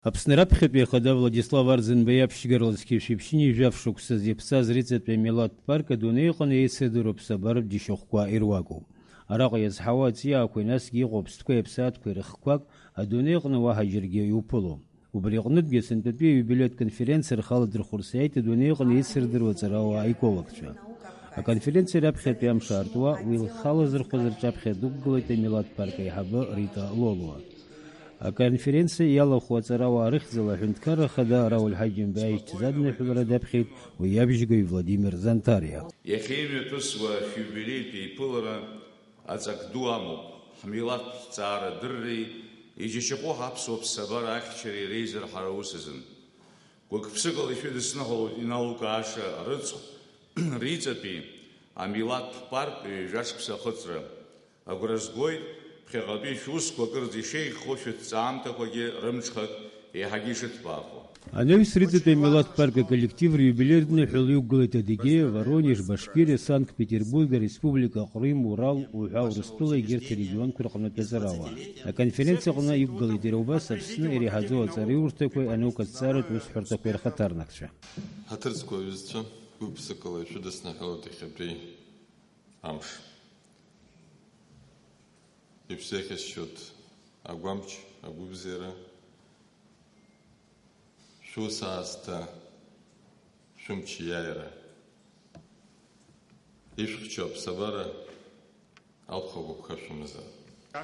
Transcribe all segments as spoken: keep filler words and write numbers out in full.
Аԥсны раԥхьатәи ахада Владислав Арӡынба иаԥшьгара лыцқьа шәи ԥшьынҩажәи жәаф шықәса зеиԥцаз Риҵатәи амилаҭтә парк адунеи аҟны еицырдыруа ԥсабаратә џьашьахәқәа ируакуп. Араҟа иазҳауа аҵиаақәеи насгьы иҟоу аԥстәқәеи аԥсаатәқәеи рыхкқәак адунеи аҟны уаҳа џьаргьы иуԥылом. Убри аҟнытәгьы сынтәатәи аиубилеитә конференциа рхала дырхәырсиааит адунеи аҟны еицырдыруа аҵарауаа аекологцәа. Аконференциа раԥхьатәи амш аартуа, уи лхала зырхәаз рҿаԥхьа дықәгылеит амилаҭтә парк аиҳабы Рита Лолуа. Аконференциа иалахәу аҵарауаа рыхьӡала аҳәынҭқарра ахада Рауль Ҳаџьымба аишьцәа адныҳәалара даԥхьеит уи иабжьгаҩ Владимир Занҭариа. Иахьа имҩаԥысуа шәиубилеитә еиԥылара аҵак ду амоуп, ҳмилаҭтә ҭҵаара адырреи иџьашьахәу ҳаԥсуа ԥсабара ахьчареи реизырҳара ус азын. Гәык-ԥсыкала ишәыдысныҳәалоит иналукааша рыцхә, Риҵатәи амилаҭтә парк ҩажәа шықәса ахыҵра. Агәра згоит, ԥхьаҟатәи шәусқәа акырӡа ишеиӷьхо шәыҭҵаамҭақәагьы рымҽхак еиҳагьы ишыҭбаахо. Анаҩс Риҵатәи амилаҭтә парк аколлектив риубилеитә ныҳәала иқәгылеит Адыгеиа, Воронеж, Башкириа, Санкт-Петербург, ареспублика Ҟрым, Урал уҳәа Урыстәыла егьырҭ арегионқәа рҟнытә аҵарауаа. Аконференциа аҟны иқәгылеит иара убас Аԥсны иреиҳаӡоу аҵараиурҭақәеи анаукаҭҵааратә усҳәарҭақәеи рхаҭарнакцәа. Ҳаҭырӡқәа аҩызцәа, гәык-ԥсыкала ишәыдысныҳәалоит иахьатәи амш. Ишәзеиӷьасшьоит агәамч, агәыбзиара, шәус аасҭа, шәымч иааира. Ишәхьчо аԥсабара алху агәаԥха шәымазар.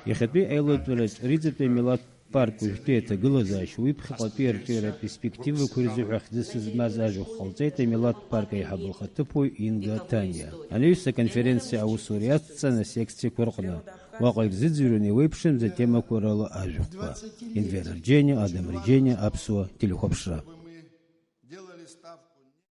Иахьатәи аилатәараҿ Риҵатәи амилаҭтә парк уажәтәи аҭагылазаашьа уи ԥхьаҟатәи арҿиаратә перспективақәа рзыҳәа хьӡы змаз ажәахә ҟалҵеит амилаҭтә парк аиҳабы лхаҭыԥуаҩ Инга Ҭаниа. Анаҩс аконференциа аусура иацҵан асекциақәа рҟны. Уаҟа ирзыӡырҩуан еиуеиԥшымза темақәа рыла ажәахәқәа. Енвер Арџьениа, Адам Арџьениа, Аԥсуа телехәаԥшра.